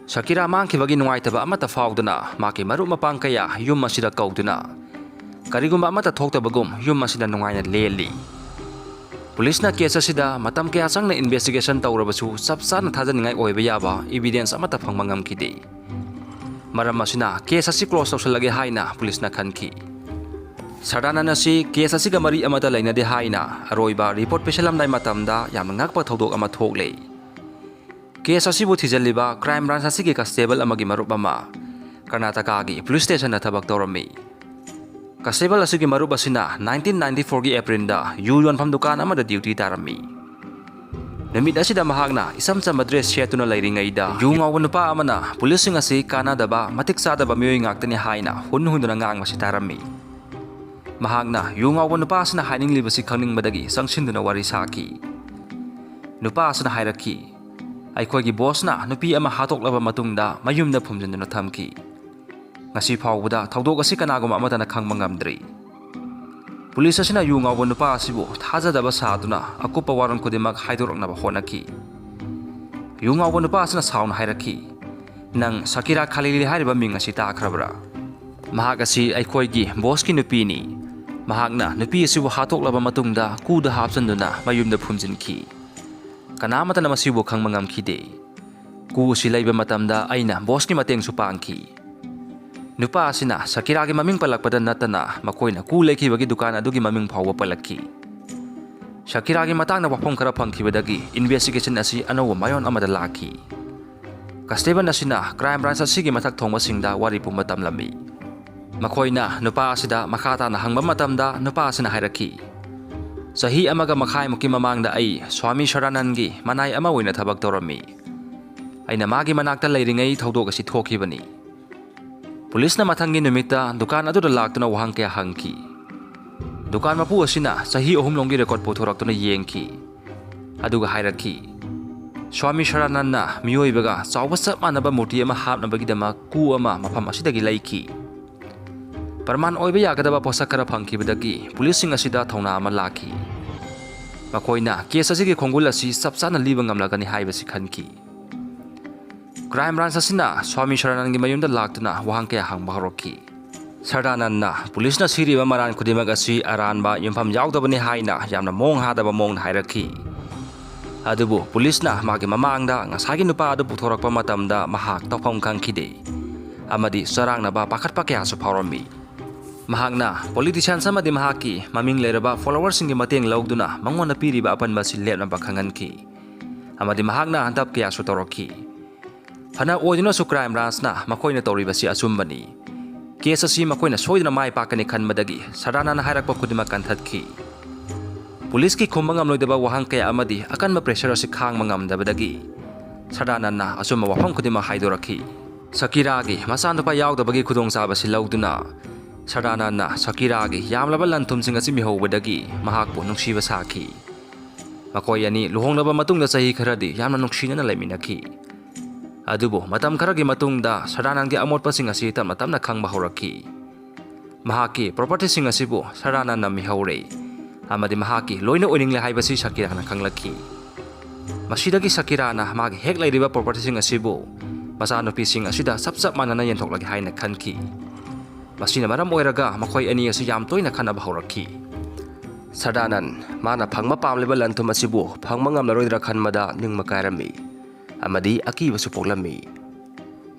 ꯁꯀꯤꯔꯥ ꯃꯥꯡꯈꯤꯕꯒꯤ ꯅꯨꯡꯉꯥꯏꯇꯕ ꯑꯃꯠꯇ ꯐꯥꯎꯗꯅ ꯃꯍꯥꯛꯀꯤ ꯃꯔꯨꯞ ꯃꯄꯥꯡ ꯀꯌꯥ ꯌꯨꯝ ꯑꯁꯤꯗ ꯀꯧꯗꯨꯅ ꯀꯔꯤꯒꯨꯝꯕ ꯑꯃꯠꯇ ꯊꯣꯛꯇꯕꯒꯨꯝ ꯌꯨꯝ ꯑꯁꯤꯗ ꯅꯨꯡꯉꯥꯏꯅ ꯂꯦꯜꯂꯤ꯫ ꯄꯨꯂꯤꯁꯅ ꯀꯦꯁ ꯑꯁꯤꯗ ꯃꯇꯝ ꯀꯌꯥ ꯆꯪꯅ ꯏꯟꯚꯦꯁꯇꯤꯒꯦꯁꯟ ꯇꯧꯔꯕꯁꯨ ꯆꯞ ꯆꯥꯅ ꯊꯥꯖꯅꯤꯡꯉꯥꯏ ꯑꯣꯏꯕ ꯌꯥꯕ ꯏꯕꯤꯗꯦꯟꯁ ꯑꯃꯠꯇ ꯐꯪꯕ ꯉꯝꯈꯤꯗꯦ꯫ ꯃꯔꯝ ꯑꯁꯤꯅ ꯀꯦꯁ ꯑꯁꯤ ꯀ꯭ꯂꯣꯖ ꯇꯧꯁꯤꯜꯂꯒꯦ ꯍꯥꯏꯅ ꯄꯨꯂꯤꯁꯅ ꯈꯟꯈꯤ꯫ ꯁꯗꯥꯅꯟ ꯑꯁꯤ ꯀꯦꯁ ꯑꯁꯤꯒ ꯃꯔꯤ ꯑꯃꯠꯇ ꯂꯩꯅꯗꯦ ꯍꯥꯏꯅ ꯑꯔꯣꯏꯕ ꯔꯤꯄꯣꯔꯠ ꯄꯤꯁꯜꯂꯝꯗꯥꯏ ꯃꯇꯝꯗ ꯌꯥꯝꯅ ꯉꯛꯄ ꯊꯧꯗꯣꯛ ꯑꯃ ꯊꯣꯛꯂꯦ꯫ ꯀꯦꯁ ꯑꯁꯤꯕꯨ ꯊꯤꯖꯤꯜꯂꯤꯕ ꯀ꯭ꯔꯥꯏꯝ ꯕ꯭ꯔꯥꯟꯁ ꯑꯁꯤꯒꯤ ꯀꯟꯁꯇꯦꯕꯜ ꯑꯃꯒꯤ ꯃꯔꯨꯞ ꯑꯃ ꯀꯔꯅꯥꯇꯀꯥꯒꯤ ꯄꯨꯂꯤꯁ ꯁ꯭ꯇꯦꯁꯟꯗ ꯊꯕꯛ ꯇꯧꯔꯝꯃꯤ꯫ ꯀꯟꯁꯇꯦꯕꯜ ꯑꯁꯤꯒꯤ ꯃꯔꯨꯞ ꯑꯁꯤꯅ ꯅꯥꯏꯟꯇꯤꯟ ꯅꯥꯏꯟꯇꯤ ꯐꯣꯔꯒꯤ ꯑꯦꯄ꯭ꯔꯤꯜꯗ ꯌꯨ ꯌꯣꯟꯐꯝ ꯗꯨꯀꯥꯟ ꯑꯃꯗ ꯗ꯭ꯌꯨꯇꯤ ꯇꯥꯔꯝꯃꯤ꯫ ꯅꯨꯃꯤꯠ ꯑꯁꯤꯗ ꯃꯍꯥꯛꯅ ꯏꯆꯝ ꯆꯝꯕ ꯗ꯭ꯔꯦꯁ ꯁꯦꯠꯇꯨꯅ ꯂꯩꯔꯤꯉꯩꯗ ꯌꯨ ꯉꯥꯎꯕ ꯅꯨꯄꯥ ꯑꯃꯅ ꯄꯨꯂꯤꯁꯁꯤꯡ ꯑꯁꯤ ꯀꯥꯟꯅꯗꯕ, ꯃꯇꯤꯛ ꯆꯥꯗꯕ ꯃꯤꯑꯣꯏ ꯉꯥꯛꯇꯅꯤ ꯍꯥꯏꯅ ꯍꯨꯟ ꯍꯨꯟꯗꯨꯅ ꯉꯥꯡꯕꯁꯤ ꯇꯥꯔꯝꯃꯤ꯫ ꯃꯍꯥꯛꯅ ꯌꯨ ꯉꯥꯎꯕ ꯅꯨꯄꯥ ꯑꯁꯤꯅ ꯍꯥꯏꯅꯤꯡꯂꯤꯕꯁꯤ ꯈꯪꯅꯤꯡꯕꯗꯒꯤ ꯆꯪꯁꯤꯟꯗꯨꯅ ꯋꯥꯔꯤ ꯁꯥꯈꯤ꯫ ꯅꯨꯄꯥ ꯑꯁꯤꯅ ꯍꯥꯏꯔꯛꯈꯤ, "ꯑꯩꯈꯣꯏꯒꯤ ꯕꯣꯁꯅ ꯅꯨꯄꯤ ꯑꯃ ꯍꯥꯠꯇꯣꯛꯂꯕ ꯃꯇꯨꯡꯗ ꯃꯌꯨꯝꯗ ꯐꯨꯝꯖꯤꯟꯗꯨꯅ ꯊꯝꯈꯤ꯫ ꯉꯁꯤ ꯐꯥꯎꯕꯗ ꯊꯧꯗꯣꯛ ꯑꯁꯤ ꯀꯅꯥꯒꯨꯝꯕ ꯑꯃꯠꯇꯅ ꯈꯪꯕ ꯉꯝꯗ꯭ꯔꯤ꯫" ꯄꯨꯂꯤꯁ ꯑꯁꯤꯅ ꯌꯨ ꯉꯥꯎꯕ ꯅꯨꯄꯥ ꯑꯁꯤꯕꯨ ꯊꯥꯖꯗꯕ ꯁꯥꯗꯨꯅ ꯑꯀꯨꯞꯄ ꯋꯥꯔꯣꯜ ꯈꯨꯗꯤꯡꯃꯛ ꯍꯥꯏꯗꯣꯔꯛꯅꯕ ꯍꯣꯠꯅꯈꯤ꯫ ꯌꯨ ꯉꯥꯎꯕ ꯅꯨꯄꯥ ꯑꯁꯤꯅ ꯁꯥꯎꯅ ꯍꯥꯏꯔꯛꯈꯤ, "ꯅꯪ ꯁꯀꯤꯔꯥ ꯈꯥꯂꯤꯂꯤ ꯍꯥꯏꯔꯤꯕ ꯃꯤꯡ ꯑꯁꯤ ꯇꯥꯈ꯭ꯔꯕ꯭ꯔꯥ? ꯃꯍꯥꯛ ꯑꯁꯤ ꯑꯩꯈꯣꯏꯒꯤ ꯕꯣꯁꯀꯤ ꯅꯨꯄꯤꯅꯤ꯫ ꯃꯍꯥꯛꯅ ꯅꯨꯄꯤ ꯑꯁꯤꯕꯨ ꯍꯥꯠꯇꯣꯛꯂꯕ ꯃꯇꯨꯡꯗ ꯀꯨꯗ ꯍꯥꯞꯆꯤꯟꯗꯨꯅ ꯃꯌꯨꯝꯗ ꯐꯨꯝꯖꯤꯟꯈꯤ꯫ ꯀꯅꯥꯃꯠꯇꯅ ꯃꯁꯤꯕꯨ ꯈꯪꯕ ꯉꯝꯈꯤꯗꯦ꯫ ꯀꯨ ꯑꯁꯤ ꯂꯩꯕ ꯃꯇꯝꯗ ꯑꯩꯅ ꯕꯣꯁꯀꯤ ꯃꯇꯦꯡꯁꯨ ꯄꯥꯡꯈꯤ꯫" ꯅꯨꯄꯥ ꯑꯁꯤꯅ ꯁꯀꯤꯔꯥꯒꯤ ꯃꯃꯤꯡ ꯄꯜꯂꯛꯄꯗ ꯅꯠꯇꯅ ꯃꯈꯣꯏꯅ ꯀꯨ ꯂꯩꯈꯤꯕꯒꯤ ꯗꯨꯀꯥꯟ ꯑꯗꯨꯒꯤ ꯃꯃꯤꯡ ꯐꯥꯎꯕ ꯄꯜꯂꯛꯈꯤ꯫ ꯁꯀꯤꯔꯥꯒꯤ ꯃꯇꯥꯡꯗ ꯋꯥꯐꯝ ꯈꯔ ꯐꯪꯈꯤꯕꯗꯒꯤ ꯏꯟꯚꯦꯁꯇꯤꯒꯦꯁꯟ ꯑꯁꯤ ꯑꯅꯧꯕ ꯃꯥꯏꯑꯣꯟ ꯑꯃꯗ ꯂꯥꯛꯈꯤ꯫ ꯀꯟꯁꯇꯦꯕꯜ ꯑꯁꯤꯅ ꯀ꯭ꯔꯥꯏꯝ ꯕ꯭ꯔꯥꯟꯆ ꯑꯁꯤꯒꯤ ꯃꯊꯛ ꯊꯣꯡꯕꯁꯤꯡꯗ ꯋꯥꯔꯤ ꯄꯨꯝꯕ ꯇꯝꯂꯝꯃꯤ꯫ ꯃꯈꯣꯏꯅ ꯅꯨꯄꯥ ꯑꯁꯤꯗ ꯃꯈꯥ ꯇꯥꯅ ꯍꯪꯕ ꯃꯇꯝꯗ ꯅꯨꯄꯥ ꯑꯁꯤꯅ ꯍꯥꯏꯔꯛꯈꯤ, "ꯆꯍꯤ ꯑꯃꯒ ꯃꯈꯥꯏꯃꯨꯛꯀꯤ ꯃꯃꯥꯡꯗ ꯑꯩ ꯁ꯭ꯋꯥꯃꯤ ꯁꯔꯥꯅꯟꯒꯤ ꯃꯅꯥꯏ ꯑꯃ ꯑꯣꯏꯅ ꯊꯕꯛ ꯇꯧꯔꯝꯃꯤ꯫ ꯑꯩꯅ ꯃꯥꯒꯤ ꯃꯅꯥꯛꯇ ꯂꯩꯔꯤꯉꯩ ꯊꯧꯗꯣꯛ ꯑꯁꯤ ꯊꯣꯛꯈꯤꯕꯅꯤ꯫" ꯄꯨꯂꯤꯁꯅ ꯃꯊꯪꯒꯤ ꯅꯨꯃꯤꯠꯇ ꯗꯨꯀꯥꯟ ꯑꯗꯨꯗ ꯂꯥꯛꯇꯨꯅ ꯋꯥꯍꯪ ꯀꯌꯥ ꯍꯪꯈꯤ꯫ ꯗꯨꯀꯥꯟ ꯃꯄꯨ ꯑꯁꯤꯅ ꯆꯍꯤ ꯑꯍꯨꯝꯂꯣꯝꯒꯤ ꯔꯦꯀꯣꯔꯗ ꯄꯨꯊꯣꯔꯛꯇꯨꯅ ꯌꯦꯡꯈꯤ꯫ ꯑꯗꯨꯒ ꯍꯥꯏꯔꯛꯈꯤ, "ꯁ꯭ꯋꯥꯃꯤ ꯁꯔꯥꯅꯟꯅ ꯃꯤꯑꯣꯏꯕꯒ ꯆꯥꯎꯕ ꯆꯞ ꯃꯥꯟꯅꯕ ꯃꯨꯔꯇꯤ ꯑꯃ ꯍꯥꯞꯅꯕꯒꯤꯗꯃꯛ ꯀꯨ ꯑꯃ ꯃꯐꯝ ꯑꯁꯤꯗꯒꯤ ꯂꯩꯈꯤ꯫ ꯄ꯭ꯔꯃꯥꯟ ꯑꯣꯏꯕ ꯌꯥꯒꯗꯕ ꯄꯣꯠꯁꯛ ꯈꯔ ꯐꯪꯈꯤꯕꯗꯒꯤ ꯄꯨꯂꯤꯁꯁꯤꯡ ꯑꯁꯤꯗ ꯊꯧꯅꯥ ꯑꯃ ꯂꯥꯛꯈꯤ꯫ ꯃꯈꯣꯏꯅ ꯀꯦꯁ ꯑꯁꯤꯒꯤ ꯈꯣꯡꯒꯨꯜ ꯑꯁꯤ ꯆꯞ ꯆꯥꯅ ꯂꯤꯕ ꯉꯝꯂꯒꯅꯤ ꯍꯥꯏꯕꯁꯤ ꯈꯟꯈꯤ꯫" ꯀ꯭ꯔꯥꯏꯝ ꯕ꯭ꯔꯥꯟꯆ ꯑꯁꯤꯅ ꯁ꯭ꯋꯥꯃꯤ ꯁꯔꯥꯅꯟꯒꯤ ꯃꯌꯨꯝꯗ ꯂꯥꯛꯇꯨꯅ ꯋꯥꯍꯪ ꯀꯌꯥ ꯍꯪꯕ ꯍꯧꯔꯛꯈꯤ꯫ ꯁꯔꯗꯥꯅꯟꯅ ꯄꯨꯂꯤꯁꯅ ꯁꯤꯔꯤꯕ ꯃꯔꯥꯟ ꯈꯨꯗꯤꯡꯃꯛ ꯑꯁꯤ ꯑꯔꯥꯟꯕ ꯌꯨꯝꯐꯝ ꯌꯥꯎꯗꯕꯅꯤ ꯍꯥꯏꯅ ꯌꯥꯝꯅ ꯃꯑꯣꯡ ꯍꯥꯗꯕ ꯃꯑꯣꯡꯗ ꯍꯥꯏꯔꯛꯈꯤ꯫ ꯑꯗꯨꯕꯨ ꯄꯨꯂꯤꯁꯅ ꯃꯥꯒꯤ ꯃꯃꯥꯡꯗ ꯉꯁꯥꯏꯒꯤ ꯅꯨꯄꯥ ꯑꯗꯨ ꯄꯨꯊꯣꯔꯛꯄ ꯃꯇꯝꯗ ꯃꯍꯥꯛ ꯇꯧꯐꯝ ꯈꯪꯈꯤꯗꯦ ꯑꯃꯗꯤ ꯆꯔꯥꯡꯅꯕ ꯄꯥꯈꯠꯄ ꯀꯌꯥꯁꯨ ꯐꯥꯎꯔꯝꯃꯤ꯫ ꯃꯍꯥꯛꯅ ꯄꯣꯂꯤꯇꯤꯁꯤꯌꯥꯟꯁ ꯑꯃꯗꯤ ꯃꯍꯥꯛꯀꯤ ꯃꯃꯤꯡ ꯂꯩꯔꯕ ꯐꯣꯂꯣꯋꯔꯁꯤꯡꯒꯤ ꯃꯇꯦꯡ ꯂꯧꯗꯨꯅ ꯃꯉꯣꯟꯗ ꯄꯤꯔꯤꯕ ꯑꯄꯟꯕ ꯑꯁꯤ ꯂꯦꯞꯅꯕ ꯈꯪꯍꯟꯈꯤ ꯑꯃꯗꯤ ꯃꯍꯥꯛꯅ ꯍꯟꯗꯛ ꯀꯌꯥꯁꯨ ꯇꯧꯔꯛꯈꯤ꯫ ꯐꯅ ꯑꯣꯏꯗꯨꯅꯁꯨ ꯀ꯭ꯔꯥꯏꯝ ꯕ꯭ꯔꯥꯟꯆꯅ ꯃꯈꯣꯏꯅ ꯇꯧꯔꯤꯕꯁꯤ ꯑꯆꯨꯝꯕꯅꯤ꯫ ꯀꯦꯁ ꯑꯁꯤ ꯃꯈꯣꯏꯅ ꯁꯣꯏꯗꯅ ꯃꯥꯏ ꯄꯥꯛꯀꯅꯤ ꯈꯟꯕꯗꯒꯤ ꯁꯔꯗꯥꯅꯟꯅ ꯍꯥꯏꯔꯛꯄ ꯈꯨꯗꯤꯡꯃꯛ ꯀꯟꯊꯠꯈꯤ꯫ ꯄꯨꯂꯤꯁꯀꯤ ꯈꯨꯝꯕ ꯉꯝꯂꯣꯏꯗꯕ ꯋꯥꯍꯪ ꯀꯌꯥ ꯑꯃꯗꯤ ꯑꯀꯟꯕ ꯄ꯭ꯔꯦꯁꯔ ꯑꯁꯤ ꯈꯥꯡꯕ ꯉꯝꯗꯕꯗꯒꯤ ꯁꯔꯗꯥꯅꯟꯅ ꯑꯆꯨꯝꯕ ꯋꯥꯐꯝ ꯈꯨꯗꯤꯡꯃꯛ ꯍꯥꯏꯗꯣꯔꯛꯈꯤ꯫ ꯁꯀꯤꯔꯥꯒꯤ ꯃꯆꯥꯅꯨꯄꯥ ꯌꯥꯎꯗꯕꯒꯤ ꯈꯨꯗꯣꯡꯆꯥꯕꯁꯤ ꯂꯧꯗꯨꯅ ꯁꯗꯥꯅꯟꯗꯅ ꯁꯀꯤꯔꯥꯒꯤ ꯌꯥꯝꯂꯕ ꯂꯟ ꯊꯨꯝꯁꯤꯡ ꯑꯁꯤ ꯃꯤꯍꯧꯕꯗꯒꯤ ꯃꯍꯥꯛꯄꯨ ꯅꯨꯡꯁꯤꯕ ꯁꯥꯈꯤ꯫ ꯃꯈꯣꯏ ꯑꯅꯤ ꯂꯨꯍꯣꯡꯂꯕ ꯃꯇꯨꯡꯗ ꯆꯍꯤ ꯈꯔꯗꯤ ꯌꯥꯝꯅ ꯅꯨꯡꯁꯤꯅꯅ ꯂꯩꯃꯤꯟꯅꯈꯤ꯫ ꯑꯗꯨꯕꯨ ꯃꯇꯝ ꯈꯔꯒꯤ ꯃꯇꯨꯡꯗ ꯁꯗꯥꯅꯟꯗꯒꯤ ꯑꯃꯣꯠꯄꯁꯤꯡ ꯑꯁꯤ ꯇꯞꯅ ꯇꯞꯅ ꯈꯪꯕ ꯍꯧꯔꯛꯈꯤ꯫ ꯃꯍꯥꯛꯀꯤ ꯄ꯭ꯔꯣꯄꯔꯇꯤꯁꯤꯡ ꯑꯁꯤꯕꯨ ꯁꯗꯥꯅꯟꯗꯅ ꯃꯤꯍꯧꯔꯦ ꯑꯃꯗꯤ ꯃꯍꯥꯛꯀꯤ ꯂꯣꯏꯅ ꯑꯣꯏꯅꯤꯡꯂꯦ ꯍꯥꯏꯕꯁꯤ ꯁꯀꯤꯔꯥꯅ ꯈꯪꯂꯛꯈꯤ꯫ ꯃꯁꯤꯗꯒꯤ ꯁꯀꯤꯔꯥꯅ ꯃꯥꯒꯤ ꯍꯦꯛ ꯂꯩꯔꯤꯕ ꯄ꯭ꯔꯣꯄꯔꯇꯤꯁꯤꯡ ꯑꯁꯤꯕꯨ ꯃꯆꯥꯅꯨꯄꯤꯁꯤꯡ ꯑꯁꯤꯗ ꯆꯞ ꯆꯞ ꯃꯥꯟꯅꯅ ꯌꯦꯟꯊꯣꯛꯂꯒꯦ ꯍꯥꯏꯅ ꯈꯟꯈꯤ꯫ ꯃꯁꯤꯅ ꯃꯔꯝ ꯑꯣꯏꯔꯒ ꯃꯈꯣꯏ ꯑꯅꯤ ꯑꯁꯤ ꯌꯥꯝ ꯇꯣꯏꯅ ꯈꯠꯅꯕ ꯍꯧꯔꯛꯈꯤ꯫ ꯁꯗꯥꯅꯟꯗ ꯃꯥꯅ ꯐꯪꯕ ꯄꯥꯝꯂꯤꯕ ꯂꯟ ꯊꯨꯝ ꯑꯁꯤꯕꯨ ꯐꯪꯕ ꯉꯝꯂꯔꯣꯏꯗ꯭ꯔꯥ ꯈꯟꯕꯗ ꯅꯤꯡꯕ ꯀꯥꯏꯔꯝꯃꯤ ꯑꯃꯗꯤ ꯑꯀꯤꯕꯁꯨ ꯄꯣꯛꯂꯝꯃꯤ꯫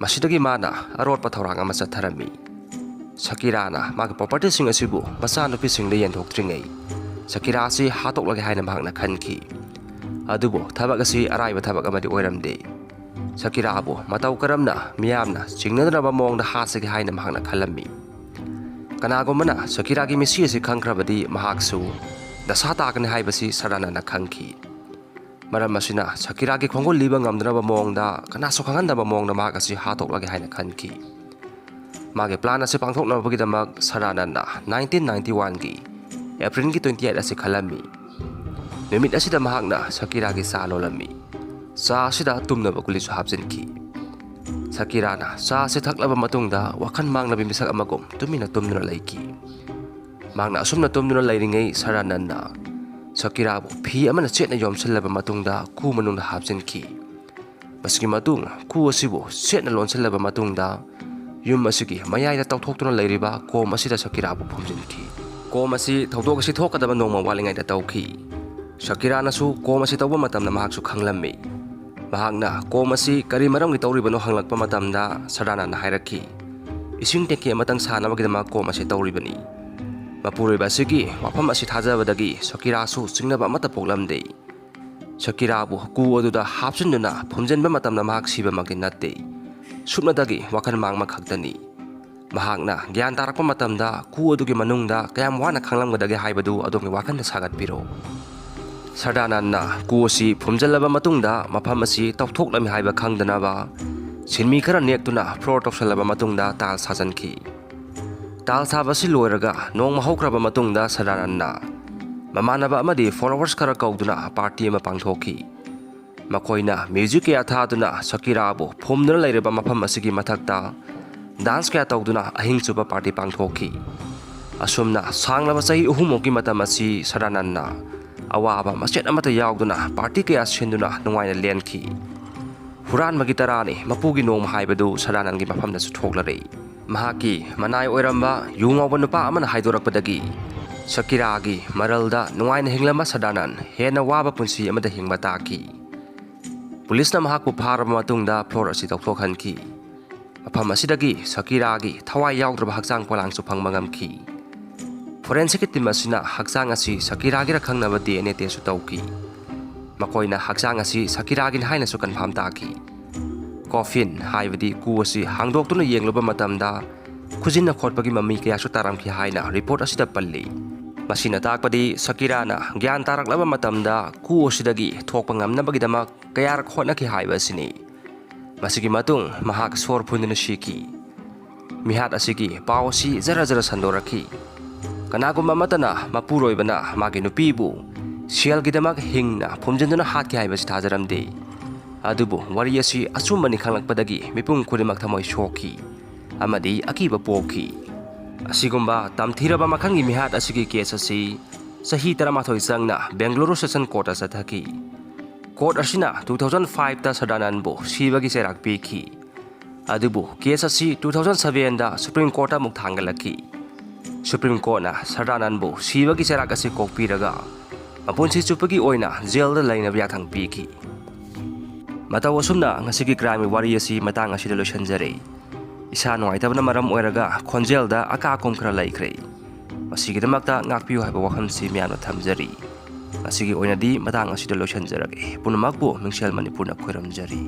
ꯃꯁꯤꯗꯒꯤ ꯃꯥꯅ ꯑꯔꯣꯠꯄ ꯊꯧꯔꯥꯡ ꯑꯃ ꯆꯠꯊꯔꯝꯃꯤ꯫ ꯁꯀꯤꯔꯥꯅ ꯃꯥꯒꯤ ꯄ꯭ꯔꯣꯄꯔꯇꯤꯁꯤꯡ ꯑꯁꯤꯕꯨ ꯃꯆꯥꯅꯨꯄꯤꯁꯤꯡꯗ ꯌꯦꯟꯊꯣꯛꯇ꯭ꯔꯤꯉꯩ ꯁꯀꯤꯔꯥ ꯑꯁꯤ ꯍꯥꯠꯇꯣꯛꯂꯒꯦ ꯍꯥꯏꯅ ꯃꯍꯥꯛꯅ ꯈꯟꯈꯤ꯫ ꯑꯗꯨꯕꯨ ꯊꯕꯛ ꯑꯁꯤ ꯑꯔꯥꯏꯕ ꯊꯕꯛ ꯑꯃꯗꯤ ꯑꯣꯏꯔꯝꯗꯦ꯫ ꯁꯀꯤꯔꯥꯕꯨ ꯃꯇꯧ ꯀꯔꯝꯅ ꯃꯤꯌꯥꯝꯅ ꯆꯤꯡꯅꯗꯅꯕ ꯃꯑꯣꯡꯗ ꯍꯥꯠꯁꯤꯒꯦ ꯍꯥꯏꯅ ꯃꯍꯥꯛꯅ ꯈꯜꯂꯝꯃꯤ꯫ ꯀꯅꯥꯒꯨꯝꯕꯅ ꯁꯀꯤꯔꯥꯒꯤ ꯃꯤꯠꯁꯤ ꯑꯁꯤ ꯈꯪꯈ꯭ꯔꯕꯗꯤ ꯃꯍꯥꯛꯁꯨ ꯗꯁꯥ ꯇꯥꯒꯅꯤ ꯍꯥꯏꯕꯁꯤ ꯁꯗꯥꯅꯟꯗꯅ ꯈꯪꯈꯤ꯫ ꯃꯔꯝ ꯑꯁꯤꯅ ꯁꯀꯤꯔꯥꯒꯤ ꯈꯣꯡꯒꯨꯜ ꯂꯤꯕ ꯉꯝꯗꯅꯕ ꯃꯑꯣꯡꯗ ꯀꯅꯥꯁꯨ ꯈꯪꯍꯟꯗꯕ ꯃꯑꯣꯡꯗ ꯃꯍꯥꯛ ꯑꯁꯤ ꯍꯥꯠꯇꯣꯛꯂꯒꯦ ꯍꯥꯏꯅ ꯈꯟꯈꯤ꯫ ꯃꯥꯒꯤ ꯄ꯭ꯂꯥꯟ ꯑꯁꯤ ꯄꯥꯡꯊꯣꯛꯅꯕꯒꯤꯗꯃꯛ ꯁꯗꯥꯅꯟꯗꯅ nineteen ninety oneꯒꯤ Aprilꯒꯤ twenty eight ꯑꯁꯤ ꯈꯜꯂꯝꯃꯤ꯫ ꯅꯨꯃꯤꯠ ꯑꯁꯤꯗ ꯃꯍꯥꯛꯅ ꯁꯀꯤꯔꯥꯒꯤ ꯆꯥ ꯂꯣꯜꯂꯝꯃꯤ꯫ ꯆꯥ ꯑꯁꯤꯗ ꯇꯨꯝꯅꯕ ꯒꯨꯂꯤꯁꯨ ꯍꯥꯞꯆꯤꯟꯈꯤ꯫ ꯁꯀꯤꯔꯥꯅ ꯆꯥ ꯑꯁꯤ ꯊꯛꯂꯕ ꯃꯇꯨꯡꯗ ꯋꯥꯈꯜ ꯃꯥꯡꯂꯕꯤ ꯃꯤꯁꯛ ꯑꯃꯒꯨꯝ ꯇꯨꯃꯤꯟꯅ ꯇꯨꯝꯗꯨꯅ ꯂꯩꯈꯤ꯫ ꯃꯍꯥꯛꯅ ꯑꯁꯨꯝꯅ ꯇꯨꯝꯗꯨꯅ ꯂꯩꯔꯤꯉꯩ ꯁꯗꯥꯅꯟꯗꯅ ꯁꯀꯤꯔꯥꯕꯨ ꯐꯤ ꯑꯃꯅ ꯆꯦꯠꯅ ꯌꯣꯝꯁꯤꯜꯂꯕ ꯃꯇꯨꯡꯗ ꯀꯨ ꯃꯅꯨꯡꯗ ꯍꯥꯞꯆꯤꯟꯈꯤ꯫ ꯃꯁꯤꯒꯤ ꯃꯇꯨꯡ ꯀꯨ ꯑꯁꯤꯕꯨ ꯆꯦꯠꯅ ꯂꯣꯟꯁꯤꯜꯂꯕ ꯃꯇꯨꯡꯗ ꯌꯨꯝ ꯑꯁꯤꯒꯤ ꯃꯌꯥꯏꯗ ꯇꯧꯊꯣꯛꯇꯨꯅ ꯂꯩꯔꯤꯕ ꯀꯣꯝ ꯑꯁꯤꯗ ꯁꯀꯤꯔꯥꯕꯨ ꯐꯨꯝꯖꯤꯟꯈꯤ꯫ ꯀꯣꯝ ꯑꯁꯤ ꯊꯧꯗꯣꯛ ꯑꯁꯤ ꯊꯣꯛꯀꯗꯕ ꯅꯣꯡꯃ ꯋꯥꯠꯂꯤꯉꯩꯗ ꯇꯧꯈꯤ꯫ ꯁꯀꯤꯔꯥꯅꯁꯨ ꯀꯣꯝ ꯑꯁꯤ ꯇꯧꯕ ꯃꯇꯝꯗ ꯃꯍꯥꯛꯁꯨ ꯈꯪꯂꯝꯃꯤ꯫ ꯃꯍꯥꯛꯅ ꯀꯣꯝ ꯑꯁꯤ ꯀꯔꯤ ꯃꯔꯝꯒꯤ ꯇꯧꯔꯤꯕꯅꯣ ꯍꯪꯂꯛꯄ ꯃꯇꯝꯗ ꯁꯗꯥꯅꯟꯗꯅ ꯍꯥꯏꯔꯛꯈꯤ, "ꯏꯁꯤꯡ ꯇꯦꯡꯀꯤ ꯑꯃꯇꯪ ꯁꯥꯅꯕꯒꯤꯗꯃꯛ ꯀꯣꯝ ꯑꯁꯤ ꯇꯧꯔꯤꯕꯅꯤ"꯫ ꯃꯄꯨꯔꯣꯏꯕ ꯑꯁꯤꯒꯤ ꯋꯥꯐꯝ ꯑꯁꯤ ꯊꯥꯖꯕꯗꯒꯤ ꯁꯀꯤꯔꯥꯁꯨ ꯆꯤꯡꯅꯕ ꯑꯃꯠꯇ ꯄꯣꯛꯂꯝꯗꯦ꯫ ꯁꯀꯤꯔꯥꯕꯨ ꯀꯨ ꯑꯗꯨꯗ ꯍꯥꯞꯆꯤꯟꯗꯨꯅ ꯐꯨꯝꯖꯤꯟꯕ ꯃꯇꯝꯗ ꯃꯍꯥꯛ ꯁꯤꯕꯃꯛꯇꯤ ꯅꯠꯇꯦ꯫ ꯁꯨꯞꯅꯇꯒꯤ ꯋꯥꯈꯜ ꯃꯥꯡꯕ ꯈꯛꯇꯅꯤ꯫ ꯃꯍꯥꯛꯅ ꯒ꯭ꯌꯥꯟ ꯇꯥꯔꯛꯄ ꯃꯇꯝꯗ ꯀꯨ ꯑꯗꯨꯒꯤ ꯃꯅꯨꯡꯗ ꯀꯌꯥꯝ ꯋꯥꯅ ꯈꯥꯡꯂꯝꯒꯗꯒꯦ ꯍꯥꯏꯕꯗꯨ ꯑꯗꯣꯝꯒꯤ ꯋꯥꯈꯜꯗ ꯁꯥꯒꯠꯄꯤꯔꯣ꯫ ꯁꯗꯥꯅꯟꯗꯅ ꯀꯨ ꯑꯁꯤ ꯐꯨꯝꯖꯤꯜꯂꯕ ꯃꯇꯨꯡꯗ ꯃꯐꯝ ꯑꯁꯤ ꯇꯧꯊꯣꯛꯂꯝꯃꯤ ꯍꯥꯏꯕ ꯈꯪꯗꯅꯕ ꯁꯤꯟꯃꯤ ꯈꯔ ꯅꯦꯛꯇꯨꯅ ꯐ꯭ꯂꯣꯔ ꯇꯧꯁꯤꯜꯂꯕ ꯃꯇꯨꯡꯗ ꯇꯥꯏꯜꯁ ꯁꯥꯖꯤꯟꯈꯤ꯫ ꯇꯥꯜ ꯁꯥꯕ ꯑꯁꯤ ꯂꯣꯏꯔꯒ ꯅꯣꯡꯃ ꯍꯧꯈ꯭ꯔꯕ ꯃꯇꯨꯡꯗ ꯁꯗꯥꯅꯟꯗꯅ ꯃꯃꯥꯟꯅꯕ ꯑꯃꯗꯤ followers ꯈꯔ ꯀꯧꯗꯨꯅ party ꯑꯃ ꯄꯥꯡꯊꯣꯛꯈꯤ꯫ ꯃꯈꯣꯏꯅ music ꯀꯌꯥ ꯊꯥꯗꯨꯅ ꯁꯀꯤꯔꯥꯕꯨ ꯐꯨꯝꯗꯨꯅ ꯂꯩꯔꯤꯕ ꯃꯐꯝ ꯑꯁꯤꯒꯤ ꯃꯊꯛꯇ dance ꯀꯌꯥ ꯇꯧꯗꯨꯅ ꯑꯍꯤꯡ ꯆꯨꯞꯄ party ꯄꯥꯡꯊꯣꯛꯈꯤ꯫ ꯑꯁꯨꯝꯅ ꯁꯥꯡꯂꯕ ꯆꯍꯤ ꯑꯍꯨꯝꯃꯨꯛꯀꯤ ꯃꯇꯝ ꯑꯁꯤ ꯁꯗꯥꯅꯟꯗꯅ ꯑꯋꯥꯕ ꯃꯆꯦꯠ ꯑꯃꯠꯇ ꯌꯥꯎꯗꯅ party ꯀꯌꯥ ꯁꯤꯟꯗꯨꯅ ꯅꯨꯡꯉꯥꯏꯅ ꯂꯦꯟꯈꯤ꯫ ꯍꯨꯔꯥꯟꯕꯒꯤ ꯇꯔꯥꯅꯤ ꯃꯄꯨꯒꯤ ꯅꯣꯡꯃ ꯍꯥꯏꯕꯗꯨ ꯁꯗꯥꯅꯟꯗꯒꯤ ꯃꯐꯝꯗꯁꯨ ꯊꯣꯛꯂꯔꯦ꯫ ꯃꯍꯥꯛꯀꯤ ꯃꯅꯥꯏ ꯑꯣꯏꯔꯝꯕ ꯌꯨ ꯉꯥꯎꯕ ꯅꯨꯄꯥ ꯑꯃꯅ ꯍꯥꯏꯗꯣꯔꯛꯄꯗꯒꯤ ꯁꯀꯤꯔꯥꯒꯤ ꯃꯔꯜꯗ ꯅꯨꯡꯉꯥꯏꯅ ꯍꯤꯡꯂꯝꯕ ꯁꯗꯥꯅꯟꯗ ꯍꯦꯟꯅ ꯋꯥꯕ ꯄꯨꯟꯁꯤ ꯑꯃꯗ ꯍꯤꯡꯕ ꯇꯥꯈꯤ꯫ ꯄꯨꯂꯤꯁꯅ ꯃꯍꯥꯛꯄꯨ ꯐꯥꯔꯕ ꯃꯇꯨꯡꯗ floor ꯑꯁꯤ ꯂꯧꯊꯣꯛꯍꯟꯈꯤ꯫ ꯃꯐꯝ ꯑꯁꯤꯗꯒꯤ ꯁꯀꯤꯔꯥꯒꯤ ꯊꯋꯥꯏ ꯌꯥꯎꯗ꯭ꯔꯕ ꯍꯛꯆꯥꯡ ꯄꯣꯂꯥꯡꯁꯨ ꯐꯪꯕ ꯉꯝꯈꯤ꯫ Forensic team ꯑꯁꯤꯅ ꯍꯛꯆꯥꯡ ꯑꯁꯤ ꯁꯀꯤꯔꯥꯒꯤꯔ ꯈꯪꯅꯕ D N A test ꯁꯨ ꯇꯧꯈꯤ꯫ ꯃꯈꯣꯏꯅ ꯍꯛꯆꯥꯡ ꯑꯁꯤ ꯁꯀꯤꯔꯥꯒꯤꯅꯤ ꯍꯥꯏꯅꯁꯨ confirm ꯇꯥꯈꯤ꯫ Coffin ꯍꯥꯏꯕꯗꯤ ꯀꯨ ꯑꯁꯤ ꯍꯥꯡꯗꯣꯛꯇꯨꯅ ꯌꯦꯡꯂꯨꯕ ꯃꯇꯝꯗ ꯈꯨꯖꯤꯟꯅ ꯈꯣꯠꯄꯒꯤ ꯃꯃꯤ ꯀꯌꯥꯁꯨ ꯇꯥꯔꯝꯈꯤ ꯍꯥꯏꯅ report ꯑꯁꯤꯗ ꯄꯜꯂꯤ꯫ ꯃꯁꯤꯅ ꯇꯥꯛꯄꯗꯤ ꯁꯀꯤꯔꯥꯅ ꯒ꯭ꯌꯥꯟ ꯇꯥꯔꯛꯂꯕ ꯃꯇꯝꯗ ꯀꯨ ꯑꯁꯤꯗꯒꯤ ꯊꯣꯛꯄ ꯉꯝꯅꯕꯒꯤꯗꯃꯛ ꯀꯌꯥꯔꯛ ꯍꯣꯠꯅꯈꯤ ꯍꯥꯏꯕ ꯑꯁꯤꯅꯤ꯫ ꯃꯁꯤꯒꯤ ꯃꯇꯨꯡ ꯃꯍꯥꯛ ꯁꯣꯔ ꯐꯨꯟꯗꯨꯅ ꯁꯤꯈꯤ꯫ ꯃꯤꯍꯥꯠ ꯑꯁꯤꯒꯤ ꯄꯥꯎ ꯑꯁꯤ ꯖꯔ ꯖꯔ ꯁꯟꯗꯣꯔꯛꯈꯤ꯫ ꯀꯅꯥꯒꯨꯝꯕ ꯑꯃꯠꯇꯅ ꯃꯄꯨꯔꯣꯏꯕꯅ ꯃꯥꯒꯤ ꯅꯨꯄꯤꯕꯨ ꯁꯦꯜꯒꯤꯗꯃꯛ ꯍꯤꯡꯅ ꯐꯨꯝꯖꯤꯟꯗꯨꯅ ꯍꯥꯠꯈꯤ ꯍꯥꯏꯕꯁꯤ ꯊꯥꯖꯔꯝꯗꯦ꯫ ꯑꯗꯨꯕꯨ ꯋꯥꯔꯤ ꯑꯁꯤ ꯑꯆꯨꯝꯕꯅꯤ ꯈꯪꯂꯛꯄꯗꯒꯤ ꯃꯤꯄꯨꯝ ꯈꯨꯗꯤꯡꯃꯛ ꯊꯃꯣꯏ ꯁꯣꯛꯈꯤ ꯑꯃꯗꯤ ꯑꯀꯤꯕ ꯄꯣꯛꯈꯤ꯫ ꯑꯁꯤꯒꯨꯝꯕ ꯇꯝꯊꯤꯔꯕ ꯃꯈꯜꯒꯤ ꯃꯤꯍꯥꯠ ꯑꯁꯤꯒꯤ case ꯑꯁꯤ ꯆꯍꯤ ꯇꯔꯥꯃꯥꯊꯣꯏ ꯆꯪꯅ Bengaluru Session Court ꯇ ꯆꯠꯊꯈꯤ꯫ Court ꯑꯁꯤꯅ two thousand five ꯇ ꯁꯗꯥꯅꯟꯕꯨ ꯁꯤꯕꯒꯤ ꯆꯩꯔꯥꯛ ꯄꯤꯈꯤ꯫ ꯑꯗꯨꯕꯨ case ꯑꯁꯤ two thousand seven ꯗ Supreme Court ꯇ ꯑꯃꯨꯛ ꯊꯥꯡꯒꯠꯂꯛꯈꯤ꯫ Supreme Court ꯅ ꯁꯗꯥꯅꯟꯕꯨ ꯁꯤꯕꯒꯤ ꯆꯩꯔꯥꯛ ꯑꯁꯤ ꯀꯣꯛꯄꯤꯔꯒ ꯃꯄꯨꯟꯁꯤ ꯆꯨꯞꯄꯒꯤ ꯑꯣꯏꯅ jail ꯗ ꯂꯩꯅꯕ ꯌꯥꯊꯪ ꯄꯤꯈꯤ꯫ ꯃꯇꯧ ꯑꯁꯨꯝꯅ ꯉꯁꯤꯒꯤ crime ꯒꯤ ꯋꯥꯔꯤ ꯑꯁꯤ ꯃꯇꯥꯡ ꯑꯁꯤꯗ ꯂꯣꯏꯁꯤꯟꯖꯔꯦ꯫ ꯏꯁꯥ ꯅꯨꯡꯉꯥꯏꯇꯕꯅ ꯃꯔꯝ ꯑꯣꯏꯔꯒ ꯈꯣꯟꯖꯦꯜꯗ ꯑꯀꯥ ꯑꯀꯨꯝ ꯈꯔ ꯂꯩꯈ꯭ꯔꯦ꯫ ꯃꯁꯤꯒꯤꯗꯃꯛꯇ ꯉꯥꯛꯄꯤꯌꯨ ꯍꯥꯏꯕ ꯋꯥꯐꯝꯁꯤ ꯃꯌꯥꯝꯅ ꯊꯝꯖꯔꯤ꯫ ꯉꯁꯤꯒꯤ ꯑꯣꯏꯅꯗꯤ ꯃꯇꯥꯡ ꯑꯁꯤꯗ ꯂꯣꯏꯁꯤꯟꯖꯔꯒꯦ꯫ ꯄꯨꯝꯅꯃꯛꯄꯨ ꯃꯤꯡꯁꯦꯜ ꯃꯅꯤꯄꯨꯔꯅ ꯈꯣꯏꯔꯝꯖꯔꯤ꯫